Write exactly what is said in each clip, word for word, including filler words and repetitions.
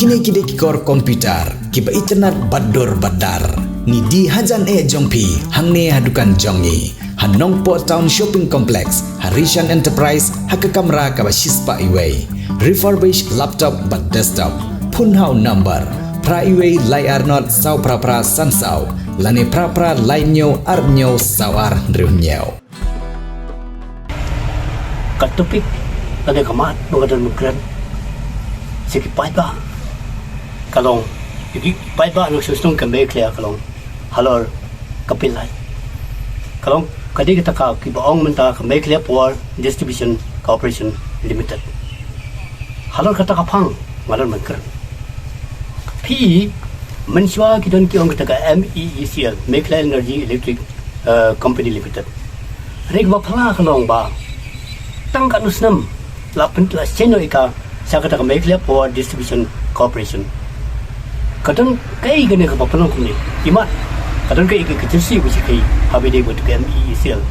Ngi ki dei ki kor computer kiba itynnad bad dur bad dar. Ngi die hajan eh jong phi hangne ha dukan jong ngi, ha Nongpoh Town Shopping Complex, ha Rishan Enterprise, ha ka kamra kaba shispah iwei. Refurbish laptop bad desktop. Phone ha u number phra iwei lai ar not saw phra phra san saw lane phra phra lai hynñiew ar hynñiew saw ar hynriew hynñiew. Ka topic lane ka mat ba nga don ban kren sha ki paidbah ka long, ki paidbah na ka shnong ka Meghalaya ka long halor ka Bill Light. Ka long ka dei kata ka kiba ong mynta ka Meghalaya Power Distribution Corporation Limited. Halor kata ka phang nga don ban kren. Phi, mynshuwa ki don ki ong kata ka M E E C L, Meghalaya Energy Electric, eh, Company Limited. Hynrei kaba phylla ka long ba tang katno snem la pyn-, la sheiñ noh ïa ka sha kata ka Meghalaya Power Distribution Corporation. Ka don kaei kane kaba pynlong kumne? Imat ka don kaei ka, ka jingshah ba shi kaei haba ïadei bad ka M E E C L.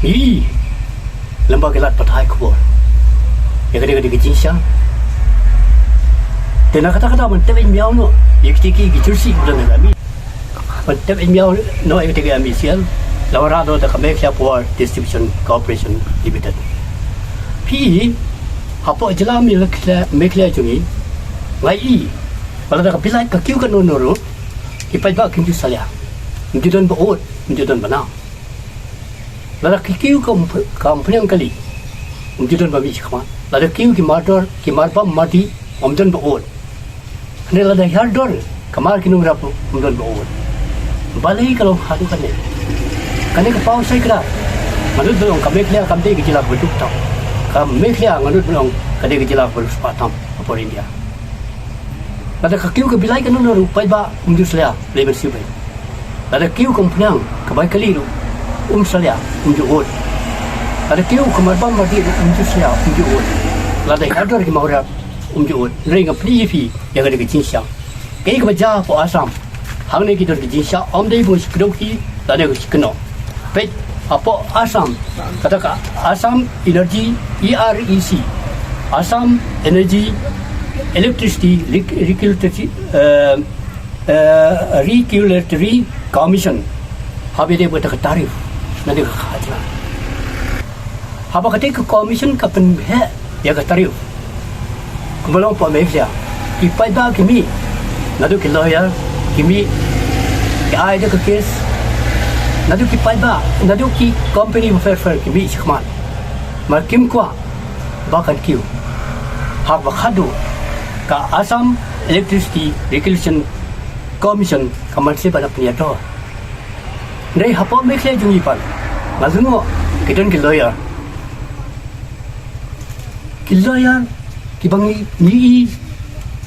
Ï, lem ba ki lad pathai khubor ïa kane ka dei ka jingshah. Te na kata kata ban tep ïa miaw noh ïa kiti ki, ki jingshah ba don ha ka M E. Ban tep ïa miaw noh ïa kiti ki M E C L, la wanrah noh da ka Meghalaya Power Distribution Corporation Limited. Phi, hapoh jylla Meghalaya, Meghalaya jong ngi, nga i ba lada ka Bill Light ka kiew katno katno ruh, ki paidbah kim ju salia. Ym ju don ba ud, ym ju don ba nam. Lada ka kiew ka ym, ka ym pynïang kali, ym ju don ba mih shakhmat. Lada kiew ki mardor, ki marbam mardih, ym don ba ud. Hynrei lada hiar dor ka mar ki nongrep, ym don ba ud. Balei ka long haduh kane? Kane ka paw shai kdar. Nga nud ban ong ka Meghalaya kam dei ka jylla kaba duk tam. Ka Meghalaya nga nud ban ong ka dei ka jylla kaba duk spah tam ha por India. Lada ka kiew ka Bill Light katno katno ruh, paidbah ym ju salia, lei ban siew beit. Lada kiew ka ym pynïang, ka bai kali ruh, ym salia, ym ju ud. Lada kiew ka marbam mardih ruh, ym ju salia, ym ju ud. Lada hiar dor ki mardor, ym ju ud. Hynrei nga pyni ïa phi ïa kane ka jingshah. Kaei kaba jia hapoh Assam? Hangne ki don ki jingshah, ym dei ba ngi shu kdew ki lane ngi shu kynnoh. Peit hapoh Assam, kata ka Assam Energy, E R E C, Assam Energy Electricity Reg-, Regulatory, eh, eh, Regulatory Commission, haba ïadei bad ka tariff, na ka khajna. Haba katei ka commission ka pynbeit ïa ka tariff, kumba long hapoh Meghalaya, ki paidbah ki mih, naduh ki lawyer ki mih, ki ai da ka case, naduh ki paidbah, naduh ki company bapher bapher ki mih shakhmat. Namar kim kwah ba kan kiew. Haba khatduh ka Assam Electricity Regulation Commission ka mynsiem ba da pynïador. Hynrei hapoh Meghalaya jong ngi pat, nga sngew ki don ki lawyer, ki lawyer kiba ngi, ngi i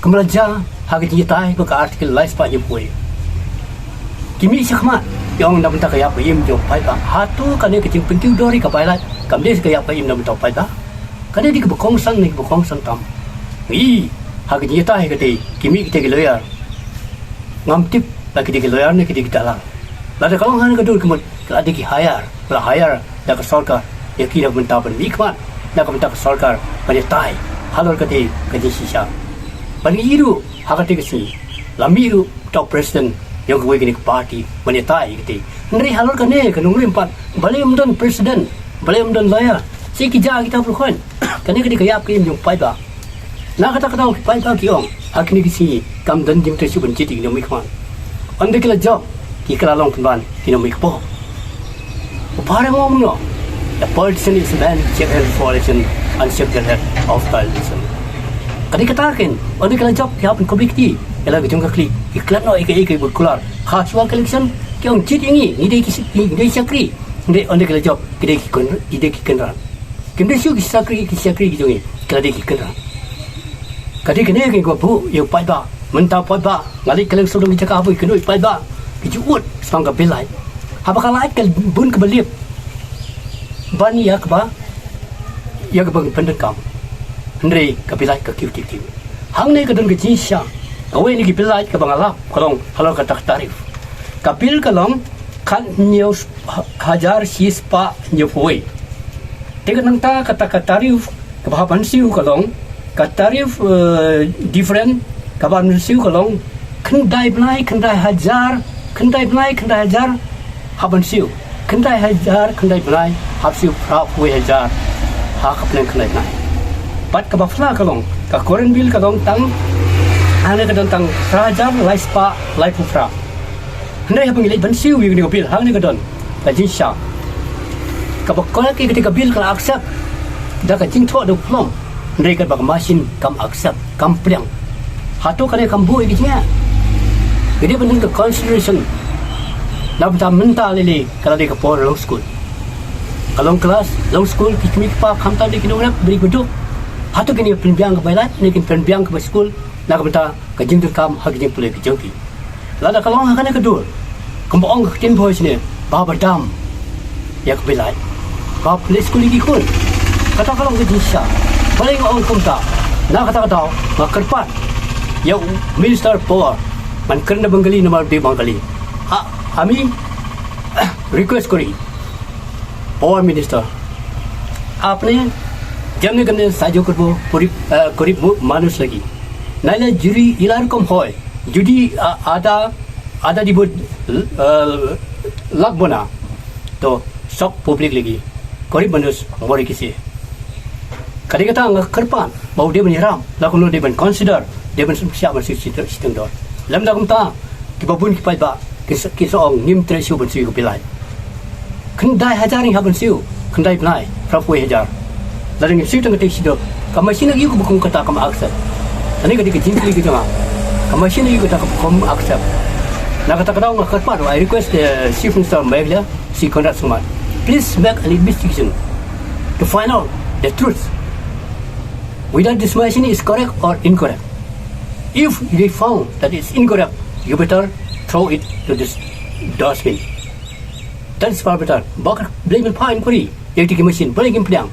kumba la jia ha ka jingïatai bad ka Article lai spah hynñiewphew wei. Ki mih shakhmat, ki ong na bynta ka ïap ka im jong u paidbah. Hato kane ka jingpynkiew dor ïa ka Bill Light kam dei ka ïap ka im na bynta u paidbah? Kane dei kaba kongsan ne kaba kongsan tam? Ngi i ha ka jingïatai katei, ki mih kitei ki lawyer. Ngam tip la ki dei ki lawyer ne ki dei ki dalal. Lada ka long ha kane ka dur ka mut, ka la dei ki hire, ka la hire da ka sorkar ïa ki na ka bynta ban mihkhmat na ka bynta ka sorkar ban ïatai halor katei ka jingshisha. Bad ngi i ruh ha katei ka sngi la mih ruh uta u president jong kawei kane ka party ban ïatai ïa katei. Hynrei halor kane ka nongrim pat, balei ym don president, balei ym don lawyer? Shi ki jia kita pyrkhat. Kane ka dei ka ïap ka im jong u paidbah. Na kata ka daw ki paidbah ki ong ha kine ki sngi kam don jingtrei shuh ban jied ïa ki nongmihkhmat. Ynda ki la jop ki, ki la long pynban ki nongmihkhmat. U Phareng u ong kumno? The politician is a man who shake hands before election and shake their head after election. Ka dei kata kein, ynda ki la jop ki hap ban khublei kti ïa la ki jong ka khlieh, ki klet noh ïa kaei kaba kular ha shuwa ka election. Ki ong jied ïa ngi, ngi dei ki, ngi dei shakri. Hynrei ynda ki la jop ki dei ki kyn-, ki dei ki kynrad. Kim dei shuh ki shakri, ki shakri ki jong ngi, ki la dei ki kynrad. Ka dei kane ka kaba buh ïa u paidbah. Mynta u paidbah, nga leit kylleng sawdong ki jaka ha Bhoi, kynnoh ïa u paidbah, ki ju ud shaphang ka Bill Light. Haba ka lait ka bun kaba lip ban ïa kaba, ïa kaba pyndonkam. Hynrei ka Bill Light ka kiew tip tip. Hangne ka don ka jingshisha. Kawei na ki Bill Light kaba nga lap ka long halor kata ka tariff. Ka bill ka long khathynñiew hajar shispah hynñiewphew wei. Te ka nangta kata ka tariff kaba hap ban siew ka long Ka tarif, eh, different, kaba siew ka long khyndai bnai khyndai hajar, khyndai bnai khyndai hajar hap ban siew, khyndai hajar khyndai bnai hap siew phra phew wei hajar ha ka pneng khyndai bnai. Bad kaba phla ka long, ka current bill ka long tang, hangne ka don tang phra hajar lai spah lai phew phra. Hynrei haba ngi leit ban siew ïa kane ka bill, hangne ka don ka jingshisha. Kaba collect ïa kane ka bill ka la accept da ka jingthoh da u phlom, hynrei kaba ka machine kam accept, kam pdiang. Hato kane kam buh ïa ka jingeh? Ka dei ban don ka consideration. Na bynta mynta lei lei ka la dei ka por long skul. Ka long klas, long skul, ki kmie ki kpa khamtam dei ki nongrep, bri baduk. Hato kine pynbiang ka bai lait, ne kin pynbiang ka bai skul na ka bynta ka jingdonkam ha ka jingpule ka jong ki? Lada ka long ha kane ka dur, kumba ong ka ktien Bhoi shane, ba ba dam ïa ka bai lait, ba pule skul ïa ki khun. Kata ka long ka jingshisha. Balei nga ong kumta? Na kata ka daw nga kyrpad ïa u Minister Power, ngan kren da Bengali namar u dei Bengali. A, আমি request করি Power Minister, আপনি যেমনি কেমনি সাহায্য করবো গরিব, আহ, গরিব মু-, মানুষ লাগি। নাইলে যদি এরকম হয়, যদি, আ-, আদা, আদা দিব, আহ, লাগবো না, তো সব পাবলিক লাগি, গরিব মানুষ মরে গেছে। Ka dei kata nga kyrpad ba u dei ban ïarap, la kumno dei ban consider, dei ban shah ban siew shiteng, shiteng dor. Lymda kumta, kiba bun ki paidbah kin sa, kin sa ong ngim treh shuh ban siew ka bai lait. Khyndai hajar ngi hap ban siew, khyndai bnai phra phew wei hajar. Lada ngim siew tang katei shiteng dor, ka machine ïoh kaba kum kata kam accept. Kane ka dei ka jingkylli ka jong nga. Ka machine ïoh kata kaba kum accept. Na kata ka daw nga kyrpad, I request the Chief Minister of Meghalaya, Shri Conrad Sangma, please make an investigation to find out the truth whether this machine is correct or incorrect. If they found that it's incorrect, you better throw it to this dustbin. That is far better. Ba ka blei mynta inquiry ïa kine ki machine, balei kim pdiang?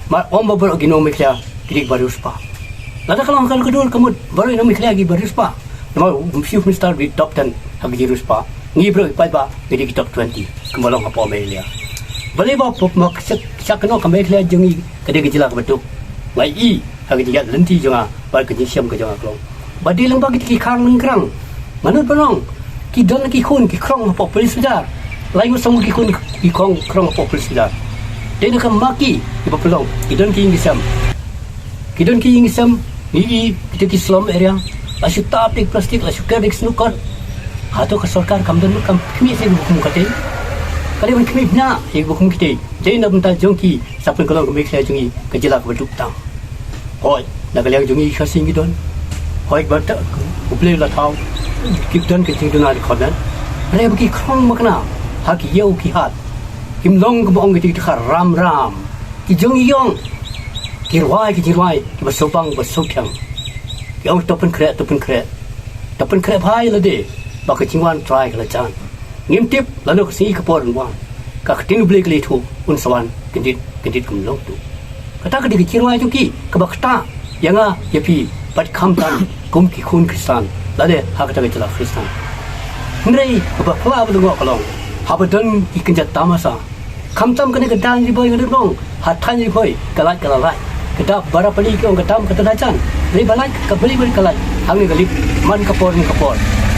Namar ym ba baroh ki nong Meghalaya ki dei kiba riewspah. Lada ka long ha kane ka dur ka mut baroh ki nong Meghalaya kiba riewspah. Namar u Chief Minister u dei top ten ha ka jingriewspah. Ngi baroh ki paidbah ngi dei ki top twenty kumba long hapoh Meghalaya. Balei ba pop ma ka shak, shak kano ka Meghalaya jong ngi ka dei ka jylla kaba duk. Nga i ha ka jingïaid lynti jong nga bad ka jingshem ka jong nga ka long ba dei lyngba kita ki khang lyngkrang. Nga nud ban ong, ki don ki khun ki khrong hapoh police bazar. Lai ngut sawphew ki khun ki khrong, khrong hapoh police bazar. Dei na ka ma ki kiba pynlong, ki don ki ïing ki sem. Ki don ki ïing ki sem, ngi i kita ki slum area. La shu tap da ki plastik, la shu ker da ki snooker. Hato ka sorkar kam don, kam khmih shuh ïa kiba kum katei? Ka dei ban khmih bniah ïa kiba kum katei. Dei na bynta jong ki sa pynkylla ka Meghalaya jong ngi ka jylla kaba duk tam. Hooid, na ka liang jong ngi Khasi ngi don. Hooid, ba ta U Blei u la thaw, ki don ka jingduna da khornai. Hynrei ba ki khrong makna ha ki ïew ki hat, kim long kumba ong kita ki dkhar ram ram. Ki jong ngi ïong, ki rwai, ki jingrwai kiba sngewbang ba sngewthiang. Ki ong to pynkhreh, to pynkhreh. To pynkhreh bha ïa lade ba ka jingwan Trai ka la jan. Ngim tip lano ka sngi ka por un wan. Ka ktien U Blei ka la ïathuh, un sa wan kyndit kyndit kum long tu. Kata ka dei ka jingrwai jong ki kaba ktah ïa nga ïa phi bad khamtam kum ki khun Khristan lane ha kata ka jylla Khristan. Hynrei kaba phylla ba lyngngoh ka long, haba don ki kynja tamasa, khamtam kane ka thaiñ Ri Bhoi, nga nud ban ong, ha thaiñ Ri Bhoi ka lait ka la lait. Ka dap Barapani ki ong ka dam ka tnat jan. Ri ba lait ka bri bri ka lait. Hangne ka lip man ka por man ka por.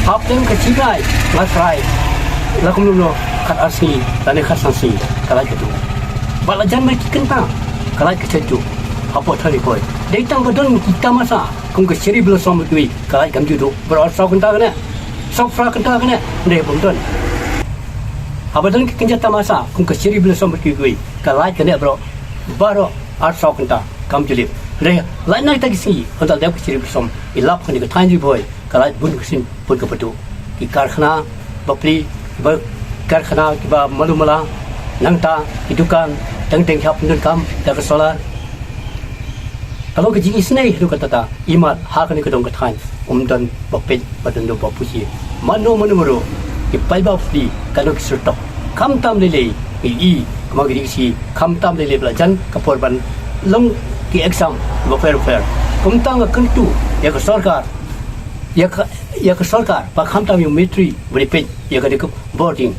Hapdeng ka jingrwai nga trai, la kumno kumno, khat ar sngi lane khat san sngi ka lait ka tu. Ba la jan bad ki kynta ka lait ka tu hapoh thaiñ Ri Bhoi. Dei tang ba don ki tamasa kum ka cherry blossom kiwei, ka lait kam ju duh. Baroh arsaw kynta kane, saw phra kynta kane, dei bym don. Haba don ki kynja tamasa kum ka cherry blossom kiwei, ka lait kane baroh, baroh arsaw kynta kam ju lip. Hynrei lait na kita ki sngi, hynda la dep ka cherry blossom, i lap kane ka thaiñ Ri Bhoi ka lait bun ka sien bun ka patu. Ki karkhana bapli, kiba karkhana kiba malu mala, nangta ki dukan, teng teng ki hap pyndonkam da ka solar. Ka long ka jingisynei haduh katta katta, imat ha kane ka dong ka thaiñ ym don ba peit ba don ba pule. Mano mano mano ki paidbah pule, kano ki syrtok. Khamtam lei lei ngi i, kumba ngi dei shi, khamtam lei lei ba la jan ka por ban long ki exam bapher bapher. Kumta nga kyntu ïa ka sorkar, ïa ka, ïa ka sorkar ba khamtam ïa u Myntri ba dei peit ïa ka dei ka boarding.